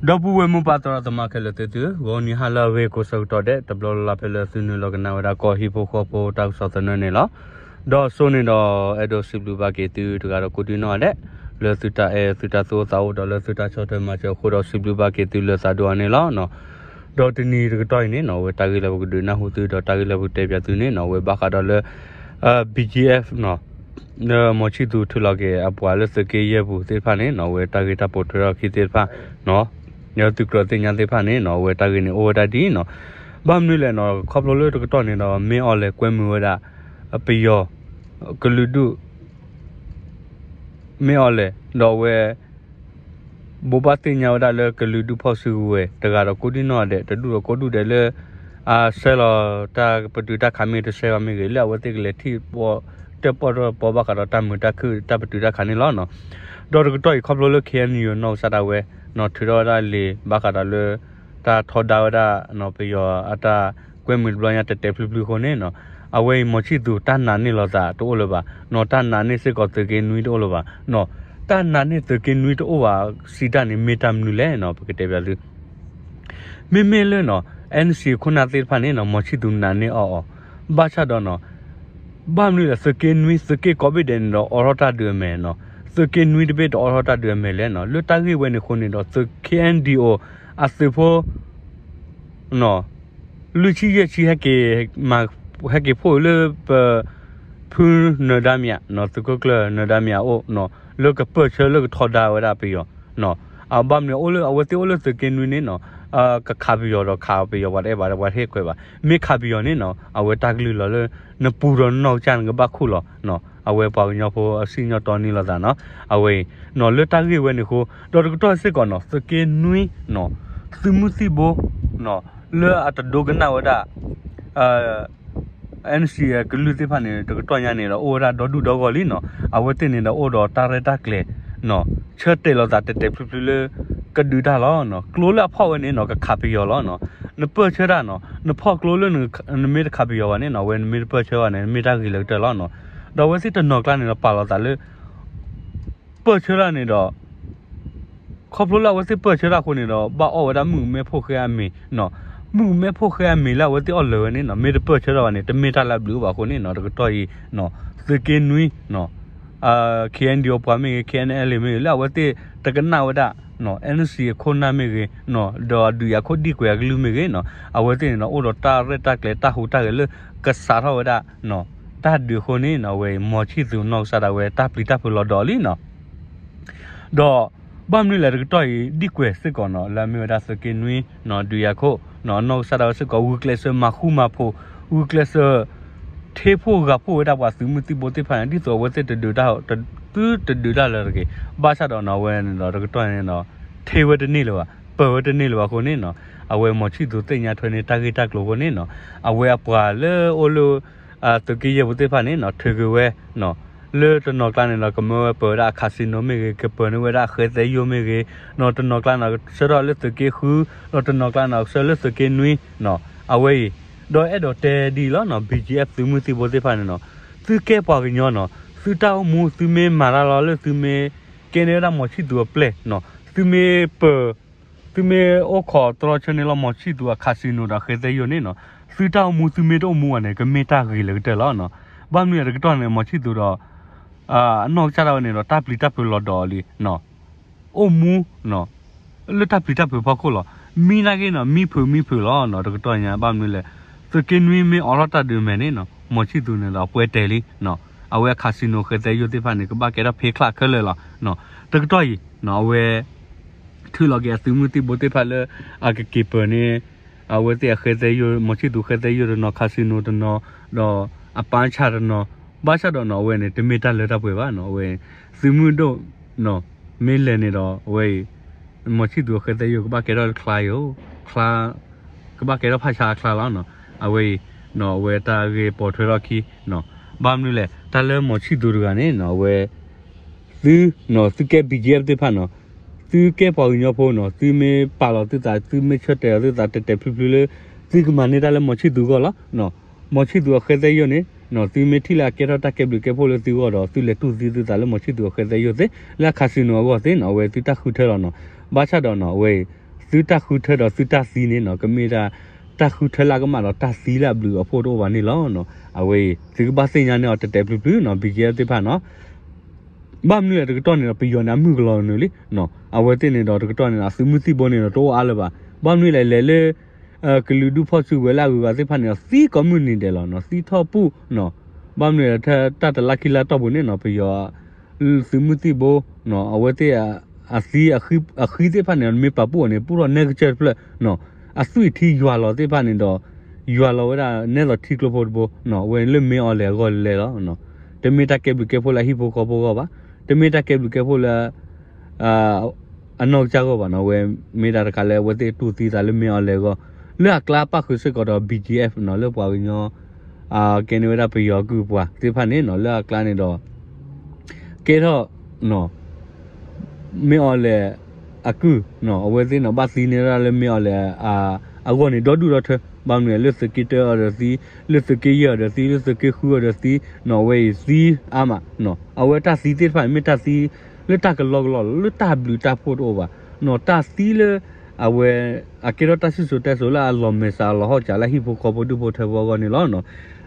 ဒီပုၢ်ဝဲၢ်မိၢ်ပၢ်သရၣ်သမါခဲလၢာ်သ့ၣ်သု, ဂီၤနံၤဟါလၢအဂ့ၤကိးဆၢကတီၢ်ဒဲး တဘျီလၢ်လၢ်ဖဲလၢသုနုာ်လီၤကနၣ်ဝဲဒၣ်ကီၢ်ဟံၣ်ဖိဃီဖိတၢ်ကစီၣ်သနၢၣ်န့ၣ်လီၤ. ဒီးစိန့ၣ်ဒီး အဲၣ်ဒိးစံးဘျုးဘၣ်က့ၤသုတဂၤဒီးကိးဒံနီၢ်ဂၤဒဲး လၢသုတၢ်အဲၣ်သုတၢ်သူၣ်အိၣ်သးအိၣ်ဒီးလၢသုတၢ်ဆီၣ်ထွဲမၤစၢၤအဃိဒီးစံးဘျုးဘၣ်က့ၤသုလၢသးဒိၣ်အါန့ၣ်လီၤ. ဒီးတနံၤတကတီၢ်အံၤန့ၣ်နီၤ အဝဲတၢ်ဂ့ၢ်လၢပကဒုးနၢ်ဟူသုဒီးတၢ်ဂ့ၢ်လၢပကတဲပၠးသုန့ၣ်နီၤ အဝဲဘၣ်ဃးဒီးလၢ BGF နီၤ လၢမီၤဆံၣ်သူၤထုးလီၤက့ၤအပှၤလၢသုးက့ယဲၢ်ပူၤသ့ၣ်တဖၣ်န့ၣ်နီၤ အဝဲတၢ်ဂ့ၢ်တၢ်ပိာ်ထွဲထီၣ်အခံသ့ၣ်တဖၣ် သုကြၢးသ့ၣ်ညါသ့ၣ်တဖၣ်န့ၣ်နီၤ အဝဲတၢ်ဂ့ၢ်န့ၣ်အိၣ်ဝဲဒၣ်ဒ်နီၤ ဘၣ်မနုၤလဲၣ်နီၤ ခီဖျိလၢတကတီၢ်န့ၣ်ဒီး မ့ၢ်အီၤလဲၤကွဲမုာ်ဝဲဒၣ် ပယီၤ ကလုာ်ဒူၣ် မ့ၢ်အီၤလဲၣ် ဒီးအဝဲ ဘိးဘၣ်သ့ၣ်ညါဝဲဒၣ်လၢကလုာ်ဒူၣ်ဖီၣ်စုကဝဲၤ တဂၤဒီးကိးဒံနီၢ်ဂၤဒဲး တဒူၣ်ဒီးကိးဒူၣ်ဒဲးလၢ အဆှၢလီၤတၢ်ပတုာ်တၢ်ခးမ့ၢ်တဆှၢဘၣ်မ့ၢ်ဂ့ၤ လၢအဝဲသ့ၣ်ကလဲၤထံၣ် တၢၣ်ပီၣ်တၢၣ်ပီဘၣ်ဃးဒီးတၢ်မုာ်တၢ်ခုၣ်တၢ်ပတုာ်တၢ်ခးန့ၣ်လီၤနီၤ. ဒီးတကတီၢ်အံၤခီဖျိလၢ KNU နီၢ်ကစၢ်ဒၣ်ဝဲ ထုးထီၣ်ဝဲဒၣ်လံာ်ဘၣ်ဃးဒီးလၢ တၢ်ထီဒါဝဲဒၣ် ပယီၤအတၢ်ကွဲမုာ်တဘျီညါတဲာ်တဲာ်ဖျုးဖျုးအဃိန့ၣ်နီၤ အဝဲအံၤမီၤဆံၣ်သူၤတၢ်နာ်န့ၢ်လိာ်သးတအိၣ်လၢၤဘၣ်နီၤ တၢ်နာ်န့ၢ်စ့ၢ်ကီးသုးက့နွံတအိၣ်လၢၤဘၣ်နီၤ တၢ်နာ်န့ၢ်သုးက့နွံတအိၣ်ဘၣ်စံးတၢ်န့ၣ် မ့ၢ်တၢ်မနုၤလဲၣ်နီၤ ပကတဲပၠးသု မ့မ့ၢ်လၢနီၤ NCA ခိၣ်နၢ်သ့ၣ်တဖၣ်န့ၣ်နီၤ မီၤဆံၣ်သူၤနာ်န့ၢ်အီၤအီၤ ဘၣ်ဆၣ်ဒီးနီၤ ဘၣ်မနုၤလဲၣ် သုးက့နွံ သုးက့ကိးဘ့ၣ်ဒဲးန့ၣ်ဒီး အိးထီၣ်တၢ်ဒုးအမဲာ်နီၤ သုးက့နွံတဘ့ၣ်တအိးထီၣ်တၢ်ဒုးအမဲာ်လဲၣ်နီၤ လၢတၢ်ဂ့ၢ်ဝဲန့ၣ်အဃိန့ၣ်ဒီး သုး KNDO အသုးဖိ လွံၢ်ဆံယဲၢ်ဆံ ဟဲက့ၤမၤ ဟဲက့ၤဖှိၣ်လၢပ ဖုနၢၤဒါမၠးနီၤ သုးခိၣ်ကျၢၢ်နၢၤဒါမၠးအအိၣ်နီၤ လၢကပၢၢ်ဆၢလၢကထီဒါဝဲဒၣ်ပယီၤနီၤ အဘၣ်မနုၤအိၣ်လၢအဝဲသ့ၣ်အိၣ်လၢသုးက့နွံန့ၣ်နီၤ ကခးပယီၤဒီးခးပယီၤပှၤတအဲၣ်ဘၣ်ဒီးပှၤတဟ့ၣ်ခွဲးဘၣ် မ့ၢ်ခးပယီၤန့ၣ်နီၤ အဝဲတၢ်ကလုၢ်လီၤလၢ နပူၤဒီးနီၢ်ကစၢ်နကဘၣ်ခူၣ်လီၤနီၤ အဝဲပှၤကညီဖိအစံၣ်ညီၣ်တီန့ၢ်လိာ်သးနီၤ အဝဲအံၤနီၤ လၢတၢ်ဂ့ၢ်ဝဲန့ၣ်အဃိ ဒီးတကတီၢ်စ့ၢ်ကီးနီၤ သုးက့နွံနီၤ သုးမုၢ်သံၣ်ဘိနီၤ လၢအတဒိကနၣ်ဝဲဒၣ် NCA ကလုာ်သ့ၣ်တဖၣ်န့ၣ် တကတီၢ်ညါန့ၣ်ဒီး အိၣ်ဝဲဒၣ်ဒီဒူၣ်ဒီဂီၢ်လံနီၤ အဝဲသ့ၣ်န့ၣ်ဒီးအိၣ်ဒီးတၢ်ရဲၣ်တၢ်ကျဲၤနီၤ ဆၢတဲာ်လိာ်သးတဲာ်တဲာ်ဖျုးဖျုးလၢ ကဒုးတၢ်လီၤနီၤ ကျိလၢအဖီၣ်ဝဲန့ၣ်နီၤ ကခးပယီၤလီၤနီၤ နပၢၢ်ဆၢတၢ်နီၤ နဖီၣ်ကျိလၢ နမ့ၢ်တခးပယီၤဘၣ်န့ၣ်နီၤ အဝဲနမ့ၢ်တပၢၢ်ဆၢဘၣ်န့ၣ် နမ့ၢ်တၢ်ဂ့ၤလၢကတၢၢ်လီၤနီၤ ဒီးအဝဲသ့ၣ်တနီၤကျါန့ၣ်ဒီးပာ်လီၤသးလၢ ပၢၢ်ဆၢတၢ်န့ၣ်ဒီး ခီဖျိလၢအဝဲသ့ၣ်ပၢၢ်ဆၢတၢ်အဃိန့ၣ်ဒီး ဘၣ်အီၣ်ဝဲဒၣ်မုၣ်ကမဲဖိဃဲအမ့ၤနီၤ မုၣ်ကမဲဖိဃဲအမ့ၤလၢအဝဲသ့ၣ်အီၣ်လၢာ်ဝဲန့ၣ်နီၤ မ့ၢ်တပၢၢ်ဆၢတၢ်ဘၣ်န့ၣ် တမ့ၢ်တၢ်လၢအဘျုးအိၣ်ဘၣ်အဃိန့ၣ်နီၤ တကတီၢ်အံၤနီၤ သုးက့နွံနီၤ KNDO ပှၤမ့ၢ်ဂ့ၤ KNLA မ့ၢ်ဂ့ၤ လၢအဝဲသ့ၣ်တကနၣ်ဝဲဒၣ်နီၤ NCA အခိၣ်နၢ်မ့ၢ်ဂ့ၤနီၤ ဒီးဒုးယၤခိၣ်ဒံၣ်ကွဲးအကလုၢ်မ့ၢ်ဂ့ၤနီၤ အဝဲသ့ၣ်န့ၣ်ဒီး အိၣ်ဒီးတၢ်ရဲၣ်တၢ်ကျဲၤတၢ်ဟူးတၢ်ဂဲၤလၢ ကစးထီၣ်ဝဲဒၣ်နီၤ တၢ်ဒုးအဃိန့ၣ်နီၤ အဝဲအံၤ မီၤဆံၣ်သူၤနီၢ်ကစၢ်ဒၣ်ဝဲ တၢ်ပျံၤတၢ်ဖုးလီၤဒီးလံနီၤ ဒီး ဘၣ်မနုၤလဲၣ်တကတီၢ်အံၤ ဒံၣ်ကွဲးစ့ၢ်ကီးနီၤ လၢအမ့ၢ်ဝဲဒၣ်သုးက့နွံနီၤ ဒုးယၤခိၣ်နီၤ အနီၢ်ကစၢ်ဒၣ်ဝဲစ့ၢ်ကီး ဂုာ်ကျဲးစၢးမၤဃူမၤဖိး ဂုာ်ကျဲးစၢး ထ့ဖှိၣ်ဂာ်ဖှိၣ်ဝဲဒၣ်ပှၤသုးမုၢ်သံၣ်ဘိသ့ၣ်တဖၣ်န့ၣ် ဒ်သိးအဝဲသ့ၣ်တဒုးတၢ် သုတဒုးတၢ်လၢၤတဂ့ၤ ဘၣ်ဆၣ်ဒီးနီၤ အဝဲန့ၣ်ဒီးတကတီၢ်န့ၣ်ဒီး ထ့ဝဲတန့ၢ်လၢၤဘၣ် ပၢၢ်ဝဲတန့ၢ်လၢၤဘၣ်အဃိန့ၣ်နီၤ အဝဲမီၤဆံၣ်သူၤသ့ၣ်ညါထွဲန့ၢ်တၢ်ဂ့ၢ်တၢ်ကျိၤအဃိန့ၣ်နီၤ အဝဲအပှၤလၢအိၣ်လၢ သုးက့ယဲၢ်ပူၤသ့ၣ်တဖၣ်န့ၣ်နီၤ ထုးက့ၤဝဲနီၤ လၢတနီၤကျါန့ၣ်ဒီး ကမၢဝဲပၢၤဝဲဒၣ်အcasinoမ့ၢ်ဂ့ၤ ကပၢၤန့ၢ်ဝဲဒၣ်အဃဲသဲယိၣ်မ့ၢ်ဂ့ၤနီၤ တနီၤကျါန့ၣ် ဆှၢထီၣ်လၢသုးက့ဃု ဒီးတနီၤကျါန့ၣ် ဆှၢလၢသုးက့နွံနီၤ အဝဲအံၤ ဒီးအဲၣ်ဒိးတဲဒ်အံၤလီၤနီၤ BGF သုးမုၢ်သံၣ်ဘိသ့ၣ်တဖၣ်န့ၣ်နီၤ သုကဲပှၤကညီနီၤ သုတၢ်အိၣ်မူ သုမ့ၢ်မၤတၢ်လီၤလၢသုမ့ၢ်ကဲန့ၢ်ဝဲဒၣ်မီၤဆံၣ်သူၤအပျဲၢ်နီၤ သုမ့ၢ်ပၢၤ သုမ့ၢ်အိၣ်ခိးတြီဆၢန့ၢ်လီၤမီၤဆံၣ်သူၤအcasinoဒီးအဃဲသဲယိၣ်န့ၣ်နီၤ သုတၢ်အိၣ်မူသုမ့ၢ်တအိၣ်မူဘၣ်န့ၣ် ကမ့ၢ်တၢ်ဂ့ၤလၢကတၢၢ်လီၤနီၤ ဘၣ်မနုၤလဲၣ်တကတီၢ်န့ၣ် မီၤဆံၣ်သူၤဒီး အနီၢ်ကစၢ်ဒၣ်ဝဲန့ၣ်ဒီး တၢ်ပျံၤတၢ်ဖုးလီၤဒီးလံနီၤ အိၣ်မူ လၢတၢ်ပျံၤတၢ်ဖုးဖီခိၣ်လီၤ မံနာ်က့နီၤ မံဖုးမံဖုးလီၤနီၤ တကတီၢ်ညါ ဘၣ်မနုၤလဲၣ် သုးက့နွံမ့ၢ်အိးထီၣ်တၢ်ဒုးမဲာ်န့ၣ်နီၤ မီၤဆံၣ်သူၤန့ၣ်ဒီးပှဲၤတဲာ်လံနီၤ အဝဲအcasinoဃဲသဲယိၣ်သ့ၣ်တဖၣ်န့ၣ် ကဘၣ်ကဲထီၣ်ဖ့ချၣ်ခဲလၢာ်လီၤနီၤ တကတီၢ်အံၤနီၤ အဝဲ ထုးလီၤက့ၤအသုးမုၢ်သံၣ်ဘိသ့ၣ်တဖၣ်လၢ အကက့ၤပၢၤန့ၣ် အဝဲသ့ၣ်အဃဲသဲယိၣ် မီၤဆံၣ်သူၤဃဲသဲယိၣ်တနီၤ casinoတနီၤ ဒီးအပၢ်ဆၣ်တနီၤ ဘၣ်ဆၣ်ဒီးနီၤ အဝဲန့ၣ် တမ့ၢ်တၢ်လၢတၢ်ပှဲၤဘၣ်နီၤ အဝဲ သုးမုၢ်ဒိၣ်နီၤ မ့ၢ်လဲၤန့ၣ်ဒီး အဝဲအံၤ မီၤဆံၣ်သူၤအဃဲသဲယိၣ် ကဘၣ်ကဲထီၣ်ချါယိၤ ချါ ကဘၣ်ကဲထီၣ်ဖးဆါအချါလီၤနီၤ အဝဲအံၤနီၤ အဝဲတၢ်ဂ့ၢ်ပိာ်ထွဲထီၣ်ခံနီၤ ဘၣ်မနုၤလဲၣ် တၢ်လၢမီၤဆံၣ်သူၤတဂၤန့ၣ်နီၤ အဝဲ သုနီၤ သုကဲ BGF သ့ၣ်တဖၣ်နီၤ သုကဲပှၤကညီဖိနီၤ သုမ့ၢ်ပာ်လီၤသုသး သုမ့ၢ်ဆၢတဲာ်လီၤသုသး တဲာ်တဲာ်ဖျုးဖျုးလၢ သုကမၤန့ၢ်တၢ်လၢမီၤဆံၣ်သူၤအဂီၢ်လီၤ. မီၤဆံၣ်သူၤအဃဲသဲယိၣ်န့ၣ်နီၤ သုမ့ၢ်ထံၣ်လၢအကဲထီၣ်တၢ်ကဲဘျုးကဲဖှိၣ်လၢသုဂီၢ်ဒီး သုလဲၤတူၢ်သံသုသးလၢမီၤဆံၣ်သူၤအဃဲသဲယိၣ်သ့ လၢအcasinoအဂီၢ်သ့နီၤ အဝဲသုတၢ်ဃုထၢလီၤနီၤ. ဘၣ်ဆၣ်ဒီးနီၤ အဝဲအံၤ သုတၢ်ဃုထၢဒီးသုတၢ်သံန့ၣ်နီၤ ကမ့ၢ်ဒၣ် တၢ်ဃုထၢလၢအကမၣ်ဒီးတၢ်သံလၢအဘျုးအဖှိၣ်တအိၣ်ဘၣ်န့ၣ်လီၤ. အဝဲအံၤ သုကဘၣ်သ့ၣ်ညါန့ၢ်အီၤတဲာ်တဲာ်ဖျုးဖျုးနီၤ BGF သ့ၣ်တဖၣ်နီၤ ဘၣ်မနုၤလဲၣ်တကတီၢ်န့ၣ်ဒီး ပယီၤန့ၣ် အမုၢ်ကလီၤနုာ်လံ, အဝဲသ့ၣ်န့ၣ်ဒီးတကတီၢ်န့ၣ်ဒီး အသုးမုၢ်သံၣ်ဘိန့ၣ်ဒီးတအိၣ်အါလၢၤဘၣ်. ဘၣ်မနုၤလဲၣ်လဲၤလၢ ကလုာ်ဒူၣ်ဖီၣ်စုကဝဲၤလၢအဂုၤအဂၤသ့ၣ်တဖၣ်န့ၣ်ဒီး သံကိးမုၢ်နံၤဒဲးလီၤ, သံထီၣ်ပူၣ်, ဘၣ်မနုၤလဲၣ် တၢ်တလါခံလါတီၢ်ပူၤန့ၣ်နီၤ ပယီၤ သုးမုၢ်သံၣ်ဘိ အဝဲသ့ၣ် အသံ အဃံသ့ၣ်တဖၣ်န့ၣ် မ့ၢ်ပာ်ပူၣ်အီၤန့ၣ် ပူၣ်ထီၣ်နဲကစၢၢ်တဖျၢၣ်, အသွံၣ်ထံယွၤလီၤသ့ၣ်တဖၣ်န့ၣ်ဒီး ယွၤလီၤဝဲဒၣ်နဲသိးထံကျိဖိတဘိ, အဝဲန့ၣ်လၢမ့ၢ်အီၤလဲၣ်အဂီၢ်လဲၣ်လီၤ. တမ့ၢ်တၢ်ကဲဘျုးကဲဖှိၣ်လၢအဟံၣ်ဖိဃီဖိအဂီၢ်ဘၣ်, တမ့ၢ်တၢ်ကဲဘျုးကဲဖှိၣ်လၢ အနီၢ်ကစၢ်အဂီၢ်ဘၣ်နီၤ, အဝဲမ့ၢ်ဒၣ်တခါလၢအဝဲသ့ၣ်တူၢ်သံသးလၢမ့ၢ်အီၤလဲၣ်အဂီၢ်, လၢအကျါပၣ်ဃုာ်စ့ၢ်ကီးဒီး BGF နီၤ လၢပှၤကညီ ကဲန့ၢ်ဝဲဒၣ်ပယီၤကုၢ်ပှၤသ့ၣ်တဖၣ်န့ၣ်နီၤ လၢအကျါန့ၣ်ဒီး ကဲထီၣ် မ့ၢ်အီၤလဲၣ်အကုၢ်, အဝဲသ့ၣ်နီၤ ဘၣ်သံန့ၢ်ဒၣ်လၢမ့ၢ်အီၤလဲၣ် အဂီၢ်န့ၣ် ဒီဒူၣ်ဒီထၢ, ဘၣ်မနုၤလဲၣ် လၢသုးက့တၢအီၤဒီးသံ, လၢသုးက့ယဲၢ်အီၤဒီးသံ, လၢသုးက့ဃုအီၤဒီးသံနီၤ, အဝဲအံၤသံအါမး, အဝဲတၢ်သံသ့ၣ်တဖၣ်န့ၣ် မ့ၢ်တၢ်သံလၢတၢ်ကလီကလီလီၤ, လၢတၢ်ဘျုးတၢ်ဖှိၣ်တအိၣ်ဘၣ်နီၤ, တၢ်သံလၢ အဝဲ အကဲထီၣ်တၢ်စံၣ်စိၤတဲစိၤလၢအလီၤမဲာ်ဆှးအလီၤဟီၣ်စှၤလၢအဟံၣ်ဖိဃီဖိ ဒူၣ်ဖိထၢဖိအဂီၢ်န့ၣ်လီၤ.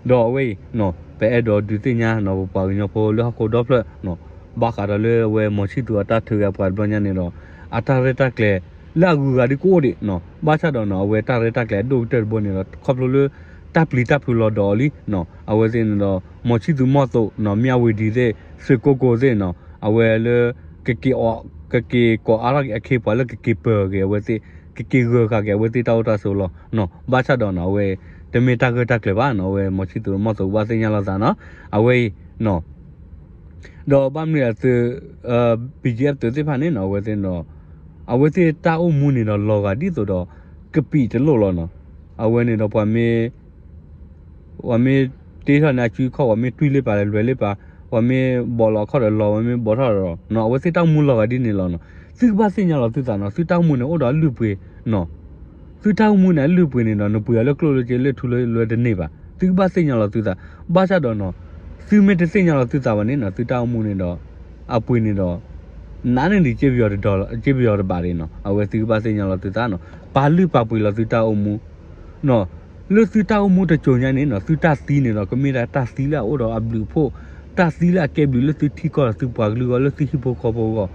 ဒီးအဝဲအံၤ ပအဲၣ်ဒိးဒုးသ့ၣ်ညါနီၤ ပပှၤကညီဖိလၢဟီၣ်ခိၣ်ဒီဖျၢၣ် ဘၣ်ဃးဒီးလၢအဝဲမီၤဆံၣ်သူၤအတၢ်ထုးက့ၤအပှၤတဘျီညါန့ၣ်ဒီး အတၢ်ရဲၣ်တၢ်ကျဲၤလၢအဂုၤအဂၤဒ်ကအိၣ်ဒံးနီၤ, ဘၣ်ဆၣ်ဒီးနီၤ အဝဲတၢ်ရဲၣ်တၢ်ကျဲၤအဒိၣ်ကတၢၢ်တဘိန့ၣ်ဒီး ခီဖျိလၢ တၢ်ပျံၤတၢ်ဖုးလီၤဒီးအီၤလံနီၤ, အဝဲသ့ၣ်န့ၣ်ဒီး မီၤဆံၣ်သူၤမီၢ်သိးနီၤ မၠၣ်ဝတံၤသ့ၣ် သုးကိကိၢ်သ့ၣ်နီၤ အဝဲလၢ ကက့ၤအီၣ် ကက့ၤကိးအါထီၣ်က့ၤအခ့အပှၤလၢကက့ၤပၢၤက့ၤအဝဲသ့ၣ် ကက့ၤဂၢၤဃာ်က့ၤအဝဲသ့ၣ်တၢ်အိၣ်တၢ်ဆိးလီၤနီၤ, ဘၣ်ဆၣ်ဒီးနီၤ အဝဲ တမ့ၢ်တၢ်ဂၢၢ်တၢ်ကျၢၤဘၣ်နီၤ, အဝဲမီၤဆံၣ်သူၤမီၢ်သိးကဘၣ်သ့ၣ်ညါလိာ်သးနီၤ, အဝဲအံၤနီၤ ဒီးဘၣ်မနုၤအသုး BGF သုးသ့ၣ်တဖၣ်န့ၣ်နီၤ အဝဲသ့ၣ်န့ၣ်ဒီး အဝဲသ့ၣ်တၢ်အိၣ်မူန့ၣ်ဒီးလီၤဂာ်ဒ်သိးဒီး ကပံာ်တလိၣ်လီၤနီၤ, အဝဲန့ၣ်ဒီးပှၤမ့ၢ် ပှၤမ့ၢ်တ့ထီၣ်န့ၣ်အစုအခီၣ် ပှၤမ့ၢ်တွံၢ်လ့ပာ်လွဲၤလ့ပာ် ပှၤမ့ၢ်ဘီးလီၤအခီၣ်ဒီးလီၤ ပှၤမ့ၢ်ဘီးထီၣ်ဒီးလီၤနီၤ, အဝဲသ့ၣ်တၢ်အိၣ်မူလီၤဂာ်ဒ်န့ၣ်လီၤနီၤ, သုကဘၣ်သ့ၣ်ညါလီၤသုသးနီၤ, သုတၢ်အိၣ်မူန့ၣ်အိၣ်ဒီးအလုၢ်အပှ့ၤနီၤ သုတၢ်အိၣ်မူန့ၣ် အလုၢ်အပှ့ၤန့ၣ်ဒီး နပှ့ၤအီၤလၢကျိၣ်လၢစ့လၢထူလၢယိာ်လၢတန့ၢ်ဘၣ်, သုကဘၣ်သ့ၣ်ညါလီၤသုသး, ဘၣ်ဆၣ်ဒီးနီၤ သုမ့ၢ်တသ့ၣ်ညါလီၤသုသးဘၣ်န့ၣ်နီၤ သုတၢ်အိၣ်မူန့ၣ်ဒီး အပှ့ၤန့ၣ်ဒီး နးန့ၢ်ဒံး က့ပယီၤတဘ့ၣ်ဒံးနီၤ, အဝဲသုကဘၣ်သ့ၣ်ညါလီၤသုသးနီၤ, ပာ်လုၢ်ပာ်ပှ့ၤလီၤသုတၢ်အိၣ်မူ လၢသုတၢ်အိၣ်မူတစိၤညါန့ၣ်နီၤ သုတၢ်သံန့ၣ်ဒီး ကမ့ၢ်ဒၣ်တၢ်သံလၢအအိၣ်ဒီးအဘျုးအဖှိၣ်, တၢ်သံလၢအကဲဘျုးလၢသုထံကီၢ်ဒီးသုပှၤကလုာ်အဂီၢ် လၢသုဟံၣ်ဖိဃီဖိအဂီၢ်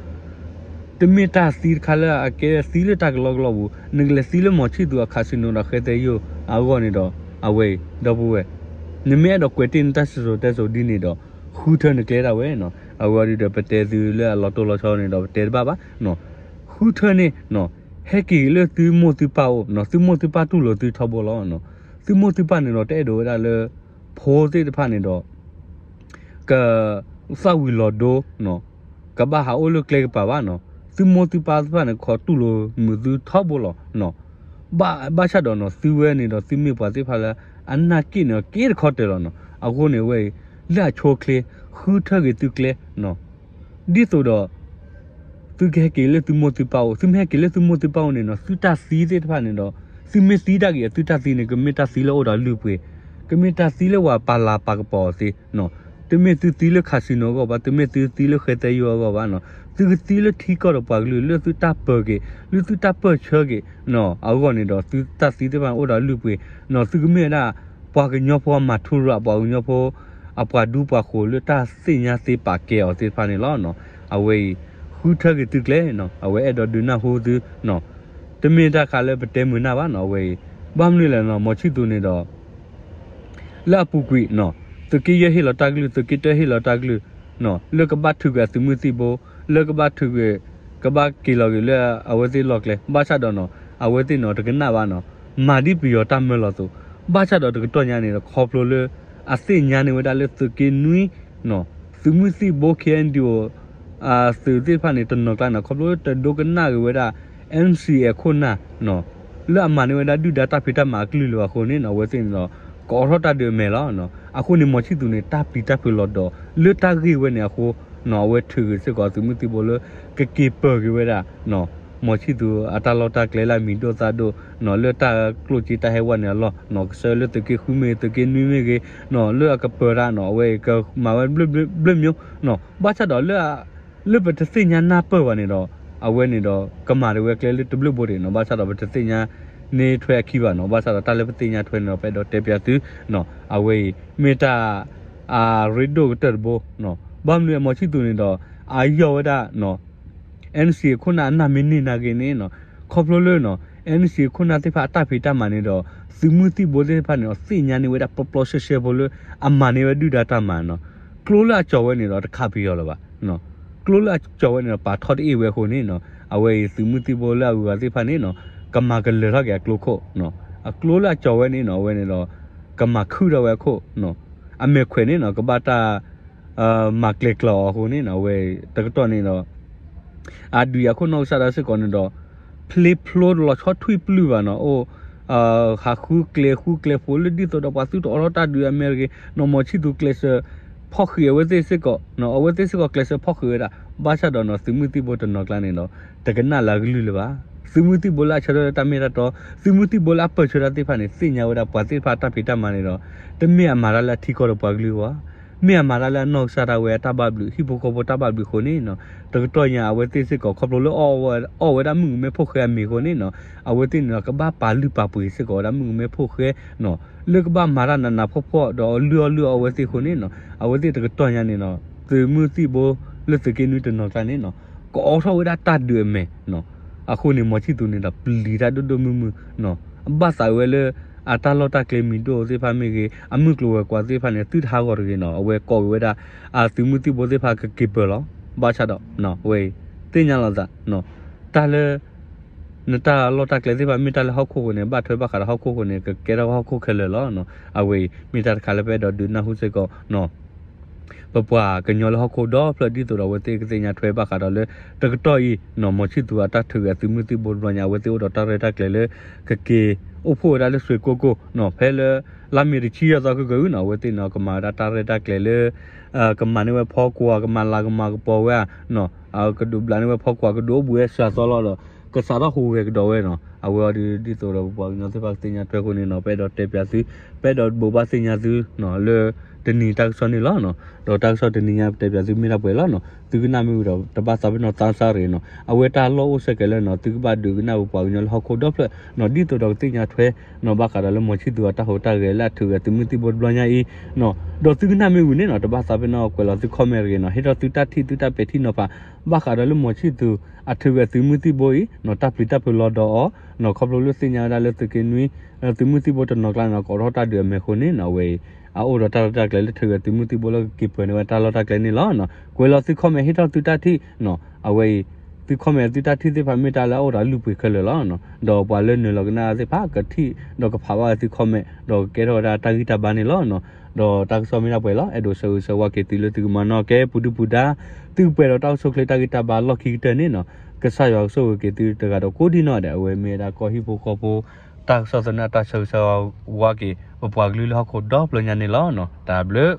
တမ့ၢ်တၢ်သံတခါလၢအကဲသံလၢတၢ်ကလီကလီပူၤ, နကလဲၤသံလၢမီၤဆံၣ်သူၤအcasinoဒီးဃဲသဲယိာ်အဂီၢ်န့ၣ်ဒီး အဝဲအံၤ ဒီပုၢ်ဝဲၢ်, နမ့ၢ်အဲၣ်ဒိးကွဲးတ့ၢ်နတၢ်စံၣ်စိၤတဲစိၤဒ်န့ၣ်ဒီး ဃုထၢနကျဲဒၣ်ဝဲနီၤ, အဝဲအံၤဒီးပတဲသုလၢအလီၤတိၢ်လီၤဆီန့ၣ်ဒီးပတဲတဘၣ်ဘၣ်, ဃုထၢန့ၣ် ဟဲက့ၤလၢသုမိၢ်သုပၢ်အိၣ်, သုမိၢ်သုပၢ်တူၢ်လိာ်သုထီဘိလီၤ. သုမိၢ်သုပၢ်န့ၣ်ဒီးတအဲၣ်ဒိးဝဲဒၣ်လၢ ဖိသ့ၣ်တဖၣ်န့ၣ်ဒီး ကသၣ်ဝံၤလီၤဒိ ကဘၣ်ဟးအိၣ်လၢကျဲကပၤဘၣ်နီၤ, သုမိၢ်သုပၢ်သ့ၣ်တဖၣ်န့ၣ် ခီတူၢ်လိာ်မုာ်သုထီဘိလီၤ. ဘၣ်ဆၣ်ဒီးနီၤ သုဝဲန့ၣ်ဒီး သုမ့ၢ်ပှၤသ့ၣ်တဖၣ်လၢ အနၢ်က့ၣ်န့ၣ်က့တခီတၢၤလီၤနီၤ, အဃိန့ၣ်ဝဲအံၤ လၢအဆိအချ့ ဃုထၢက့ၤသုကျဲ ဒ်သိးဒီး သုကဟဲက့ၤလၢသုမိၢ်သုပၢ်အိၣ်, သုမ့ၢ်ဟဲက့ၤလၢသုမိၢ်သုပၢ်အိၣ်န့ၣ်နီၤ သုတၢ်သံသ့ၣ်တဖၣ်န့ၣ်ဒီး သုမ့ၢ်သံတၢ်ဂ့ၤ သုတၢ်သံန့ၣ် ကမ့ၢ်တၢ်သံလၢအိၣ်ဒီးအလုၢ်အပှ့ၤ, ကမ့ၢ်တၢ်သံလၢပှၤပာ်လၤပာ်ကပီၤအီၤသ့နီၤ, တမ့ၢ်သုသံလၢcasinoအဂီၢ်ဘၣ်, တမ့ၢ်သုသံလၢဃဲသဲယိာ်အဂီၢ်ဘၣ်နီၤ, သုကသံလၢထံကီၢ်ဒီးပှၤကလုာ် လၢသုတၢ်ပၢၤက့ၤ လၢသုတၢ်ပၢၢ်ဆၢက့ၤနီၤ အဂီၢ်န့ၣ်ဒီး သုတၢ်သံသ့ၣ်တဖၣ်န့ၣ် အိၣ်ဒီးအလုၢ်အပှ့ၤနီၤ, သုကမ့ၢ်ဝဲဒၣ် ပှၤကညီဖိအမၤထူရၤ ပှၤကညီဖိ အပှၤဒူပှၤဃိၤလၢတၢ်သ့ၣ်ညါသ့ပာ်ကဲအီၤသ့ၣ်တဖၣ်န့ၣ်လီၤ. အဝဲအံၤ ဃုထၢက့ၤသုကျဲနီၤ, အဝဲအဲၣ်ဒိးဒုးနၢ်ဟူသုနီၤ, တမ့ၢ်တၢ်ခါလၢပတဲမုာ်နၢ်ဘၣ်နီၤ, အဝဲအံၤ ဘၣ်မနုၤလဲၣ်နီၤ မီၤဆံၣ်သူၤန့ၣ်ဒီး လၢအပူၤကွံာ်နီၤ, သုးက့ယဲၢ်ဟ့ၣ်လီၤတၢ်ကလုၢ် သုးက့တၢဟ့ၣ်လီၤတၢ်ကလုၢ်နီၤ, လၢကဘၣ်ထုးကွံာ်အသုးမုၢ်သံၣ်ဘိ, လၢကဘၣ်ထုးကွံာ် ကဘၣ်က့ၤလီၤက့ၤလၢအဝဲသ့ၣ်လီၢ်ကျဲ, ဘၣ်ဆၣ်ဒီးနီၤ အဝဲသ့ၣ်နီၤ တကနၣ်ဘၣ်နီၤ, မၤဒ်ပယီၤတၢ်မၢလီၤအသိး, ဘၣ်ဆၣ်ဒီးတကတီၢ်ညါန့ၣ်ဒီး ခီဖျိလၢ အသ့ၣ်ညါန့ၢ်ဝဲဒၣ်လၢသုးက့နွံနီၤ, သုးမုၢ်သံၣ်ဘိ KNDO သုးသ့ၣ်တဖၣ်န့ၣ် တနီၤကျါန့ၣ် ခီဖျိလၢတဒိကနၣ်က့ၤဝဲဒၣ် NCA အခိၣ်နၢ်နီၤ, လၢအမၤန့ၢ်ဝဲဒၣ်ဒုၣ်ဒါတၢ်ဖံးတၢ်မၤအကလုၢ်လၢာ်အဃိန့ၣ်နီၤ အဝဲသ့ၣ်န့ၣ်ဒီး ကအိးထီၣ်တၢ်ဒုးအမဲာ်လီၤ. အဃိန့ၣ် မီၤဆံၣ်သူၤန့ၣ် တၢ်ပျံၤတၢ်ဖုးလီၤဒီး လၢတၢ်ဂ့ၢ်ဝဲန့ၣ်အဃိနီၤ အဝဲထုးက့ၤစ့ၢ်ကီးအသုးမုၢ်သံၣ်ဘိလၢ ကက့ၤပၢၤက့ၤဝဲဒၣ် မီၤဆံၣ်သူၤအတၢ်လီၢ်တၢ်ကျဲလၢအမံၤဒိၣ်သၣ်ဒိၣ်နီၤ လၢတၢ်ကျိၣ်စ့တၢ်ဟဲဝဲန့ၣ်အလီၢ်နီၤ ကစၢၢ်လၢသုးက့ဃုမ့ၢ်ဂ့ၤ သုးက့နွံမ့ၢ်ဂ့ၤနီၤ လၢအကပၢၤတၢ်နီၤ အဝဲကမၤဝဲဘျၢဘျၢမံၤနီၤ ဘၣ်ဆၣ်ဒီးလၢ လၢပတသ့ၣ်ညါနၢ်ပၢၢ်ဘၣ်န့ၣ်ဒီး အဝဲန့ၣ်ဒီး ကမၤတဝဲကျဲလၢတဘျုးဘိတဂ့ၤနီၤ, ဘၣ်ဆၣ်ဒီးပတသ့ၣ်ညါန့ၢ်ထွဲအခံဘၣ်နီၤ, ဘၣ်ဆၣ်ဒီးတၢ်လၢပသ့ၣ်ညါထွဲန့ၣ်ဒီး ပအဲၣ်ဒိးတဲပျးသုနီၤ, အဝဲအံၤ မ့ၢ်တၢ် အရ့ဒိၣ်ကတၢၢ်တဘိနီၤ, ဘၣ်မနုၤအမီၤဆံၣ်သူးန့ၣ်ဒီး အယီၢ်ဝဲဒၣ်နီၤ NCA အခိၣ်နၢ်အနၢ်မ့ၢ်န့ၢ်နာ်က့န့ၣ်နီၤ, ခီဖျိလၢနီၤ NCA အခိၣ်နၢ်သ့ၣ်တဖၣ်အတၢ်ဖံးတၢ်မၤန့ၣ်ဒီး သုးမုၢ်သံၣ်ဘိသ့ၣ်တဖၣ်န့ၣ်ဒီး သ့ၣ်ညါန့ၢ်ဝဲဒၣ်ပျီပျီရှဲရှဲဖိလၢ အမၤန့ၢ်ဝဲဒုၣ်ဒါတၢ်မၤနီၤ, ကျိလၢအကၠီၤဝဲန့ၣ်ဒီးတခးပယီၤလၢၤဘၣ်, ကျိလၢအကၠီၤဝဲန့ၣ်ဒီး ပာ်ထီၣ်တအ့ၣ်ဝဲအဃိန့ၣ်နီၤ, အဝဲအံၤသုးမုၢ်သံၣ်ဘိလၢအဂုၤအဂၤသ့ၣ်တဖၣ်န့ၣ်နီၤ ကမၤကလၢၤထီၣ်က့ၤအကျိခိၣ်, အကျိလၢအကၠီၤဝဲန့ၣ်နီၤ အဝဲန့ၣ်ဒီး ကမၤခုၣ်ထီၣ်ဝဲအခိၣ်, အမဲာ်ခွဲးန့ၣ်နီၤ ကဘၣ်တၢ် မၤကျဲၤကျၢၤအီၤအဃိန့ၣ်နီၤ အဝဲတကတီၢ်န့ၣ်ဒီး အဒုးယၤခိၣ်နီၢ်ကစၢ်ဒၣ်စ့ၢ်ကီးန့ၣ်ဒီး ဖျ့ဖျိလီၤဆီထွံၣ်ပျုၢ်ဘၣ်နီၤ, အိၣ် ဟးဃုကျဲဃုကျဲဖိလၢဒ်သိးဒီးပှၤသုတအိးထီၣ်တၢ်ဒုးအမဲာ်တဂ့ၤနီၤ, မီၤဆံၣ်သူးကျဲးစၢးဖီၣ်ဃံးအဝဲသ့ၣ်စ့ၢ်ကီး, အဝဲသ့ၣ်စ့ၢ်ကီးကျဲးစၢးဖီၣ်ဃံးဝဲဒၣ်, ဘၣ်ဆၣ်ဒီးနီၤ သုးမုၢ်သံၣ်ဘိတနီၤကျါန့ၣ်ဒီး တကနၣ်လၢအကလုၢ်လၢၤဘၣ်. သုးမုၢ်သံၣ်ဘိလၢအဆၢထၢၣ်လၢတၢ်မ့ၢ်တၢ်တီ, သုးမုၢ်သံၣ်ဘိလၢအပၢၢ်ဆၢတၢ်သ့ၣ်တဖၣ်န့ၣ် သ့ၣ်ညါဝဲဒၣ်ပှၤသ့ၣ်တဖၣ်တၢ်ဖံးတၢ်မၤန့ၣ်ဒီး တမ့ၢ်အမၤတၢ်လၢအထံကီၢ်ဒီးပှၤကလုာ်ဘၣ်, မ့ၢ်အမၤတၢ်လၢအနီၢ်ကစၢ်ဒၣ်ဝဲအတၢ်ဘၣ်ဘျုး ဟံၣ်ဖိဃီဖိတၢ်ဘၣ်ဘျုးအဃိန့ၣ်နီၤ, တကတီၢ်ညါအဝဲသ့ၣ်စ့ၢ်ကီး ခီဖျိလၢအီၣ်ဝဲဒၣ်မုၣ်ကမဲဖိၣ်ဃဲအမ့ၤအဃိန့ၣ်နီၤ, အဝဲသ့ၣ်န့ၣ်ဒီး ကဘၣ်ပာ်လုၢ်ပာ်ပှ့ၤစ့ၢ်ကီးဝဲဒၣ်မုၣ်ကမဲဖိၣ်ဃဲနီၤ, လၢကဘၣ်မၤတၢ်နးနးဖှီၣ်ဖှီၣ်ဒီးအလုၢ်အီၣ်လုၢ်အီအဝဲသ့ၣ်အဃိန့ၣ်နီၤ, အဝဲသ့ၣ်တကတီၢ်ညါန့ၣ်နီၤ သုးမုၢ်သံၣ်ဘိလၢသုးက့နွံတနီၤကျါန့ၣ်နီၤ ကအိးထီၣ်ဝဲဒၣ်တၢ်ဒုးအမဲာ်နီၤ, အဃိန့ၣ် မီၤဆံၣ်သူးန့ၣ်ဒီးပျံၤတၢ်ဒိၣ်ဒိၣ်မုၢ်မုၢ်နီၤ, ဘၣ်သးဝဲလၢ အတၢ်လီၢ်တၢ်ကျဲမံၤဒိၣ်သ့ၣ်တဖၣ်မ့ၢ်ဂ့ၤ အမုၢ်ကျိၤဝဲၤကွာ်သ့ၣ်တဖၣ်န့ၣ် သုတဟးဂီၤတဂ့ၤနီၤ, အဝဲကိးက့ၤဝဲဒၣ် အသုးမုၢ်သံၣ်ဘိသ့ၣ်တဖၣ်ကက့ၤပၢၢ်လီၤ, ဘၣ်ဆၣ်ဒီး ဝဲအံၤ သ့ၣ်ညါလီၤသး တၢ်လၢ နတၢ်လီၢ်တၢ်ကျဲသ့ၣ်တဖၣ် မ့ၢ်တၢ်လၢဟီၣ်ခိၣ်အဃိန့ၣ် ဘၣ်ထွဲဘၣ်ဃးဒီးဟီၣ်ခိၣ်အဃိန့ၣ် ကကဲထီၣ်ဟီၣ်ခိၣ်ခဲလၢာ်လီၤ. အဝဲအံၤ မ့ၢ်တၢ်တခါလၢပအဲၣ်ဒိးဒုးနၢ်ဟူစ့ၢ်ကီး ပပှၤကညီလၢဟီၣ်ခိၣ်ဒီဖျၢၣ် ဒ်သိးဒီးအဝဲသ့ၣ်ကသ့ၣ်ညါထွဲဘၣ်ဃးဒီးလၢ တကတီၢ်အံၤနီၤ မီၤဆံၣ်သူးအတၢ်ထုးက့ၤအသုးမုၢ်သံၣ်ဘိတဘျီညါ အဝဲသ့ၣ်အိၣ်ဒီးတၢ်ရဲၣ်တၢ်ကျဲၤလၢ ကက့ၤအိၣ်ဖှိၣ်ဝဲဒၣ်လၢစွ့ၣ်ကိၢ်ကိၢ်နီၤ ဖဲလၢ လါမ့ၤတဆံယဲၢ်သီကကၢအံၤနီၤ အဝဲသ့ၣ်န့ၣ် ကမၤဝဲဒၣ်တၢ်ရဲၣ်တၢ်ကျဲၤလၢ ကမၤန့ၢ်ဝဲဖီကွၢ် ကမၤလၤကမၤကပီၤဝဲဧါနီၤ ကဒုးဘျးန့ၢ်ဝဲဖီကွၢ် ကဒုးအိၣ်ဘှံးဝဲစှၤသီလီၤဒီး ကစးထီၣ်ဟူးဂဲၤကဒီးဝဲနီၤ အဝဲအံၤဒ်သိးဒီး ပပှၤကညီသ့ၣ်တဖၣ်ကသ့ၣ်ညါထွဲအဃိန့ၣ်နီၤ ပအဲၣ်ဒိးတဲပၠးသု ပအဲၣ်ဒိးဘိးဘၣ်သ့ၣ်ညါသု လၢတနံၤတၢ်ကစီၣ်န့ၣ်လီၤ. ဒီးတၢ်ကစီၣ်တနံၤညါပတဲပၠးသုမ့ၢ်ဒၣ်ပှဲၤလီၤနီၤ သုကနၣ်မ့ၢ်ဝံၤဒီး တဘၣ်သးပ့ၤနီၣ်သးစၢ်တဂ့ၤနီၤ အဝဲတၢ်လီၢ်အိၣ်ဆၢကဲၤလၢနီၤ သုကဘၣ်ဒုးကနၣ်ပပှၤကညီလၢဟီၣ်ခိၣ်ဒီဖျၢၣ်နီၤ ဒ်သိးဒီးကသ့ၣ်ညါထွဲနီၤ ဘၣ်ဃးဒီးလၢမီၤဆံၣ်သူးအတၢ်ဟူးတၢ်ဂဲၤလၢအထုးဂဲၤသုးမုၢ်သံၣ်ဘိတဘျီညါအံၤနီၤ ဒီးသုကနၣ်မ့ၢ်ဝံၤန့ၣ်နီၤ တဘၣ်သးပ့ၤနီၣ်ကွဲးလီၤသု comment တဂ့ၤနီၤ ဟ့ၣ်ထီၣ်သုတၢ်ထံၣ်သုတၢ်ပဲာ်ထံနီၤဖး ဘၣ်ဃးဒီးလၢမီၤဆံၣ်သူး အထုးဂဲၤသုးမုၢ်သံၣ်ဘိအံၤနီၤ တၢ်ပျံၤတၢ်ဖုးလီၤဒီးအီၤနီၤ ခီဖျိလၢသ့ၣ်ညါဝဲဒၣ်လၢသုးက့နွံ သုးမုၢ်သံၣ်ဘိတနီၤကျါန့ၣ်နီၤ ကအိးထီၣ်တၢ်ဒုးအမဲာ်အဃိန့ၣ်နီၤ အဝဲအံၤ အအိၣ်ဒီးတၢ်ရဲၣ်တၢ်ကျဲၤလၢထုးဂဲၤသုးမုၢ်သံၣ်ဘိလၢကက့ၤပၢၤန့ၢ်ဝဲတၢ်လီၢ်တၢ်ကျဲန့ၣ်လီၤ. ကွဲးလီၤသု comment ဟ့ၣ်ထီၣ်သုတၢ်ထံၣ်နီၤ အဝဲအံၤ သု comment သုတၢ်ထံၣ်သ့ၣ်တဖၣ်မ့ၢ်တၢ်လၢအအိၣ်ဒီးအလုၢ်အပှ့ၤခဲလၢာ်လီၤ. ဒီးပှၤလၢနုာ်လီၤကနၣ်သ့ၣ်တဖၣ်ကထံၣ်ဒီးကဖးဘၣ်ဝဲသု comment ဒီးကကဲထီၣ်ဝဲဒၣ်တၢ်ဂံၢ်တၢ်ဘါန့ၣ်လီၤ. ဒီးတၢ်ကစီၣ်မ့ၢ်ဒၣ်ပှဲၤလီၤ အဲၣ်ဒိးဆၢဂ့ၤဆၢဝါက့ၤသုလၢသုကမၤနီၣ်ကဲပူၤဒုၣ်ပူၤဒါ သုကပှဲၤဒီးတၢ်အိၣ်ဆူၣ်အိၣ်ချ့တၢ်ဂံၢ်တၢ်ဘါလီၢ်ခံကတၢၢ်န့ၣ်နီၤ ကစၢ်ယွၤကဆိၣ်ဂ့ၤက့ၤသုတဂၤဒီးကိးဒံနီၢ်ဒဲး အဝဲမ့ၢ်ဝဲဒၣ်ကီၢ်ဟံၣ်ဖိဃီဖိ တၢ်ကစီၣ်သနၢၣ်တၢ်ဆၢဂ့ၤဆၢဝါက့ၤ ပပှၤကလုာ်လၢဟီၣ်ခိၣ်ဒီဖျၢၣ်ညါန့ၣ်လီၤ. တၢ်ဘျုး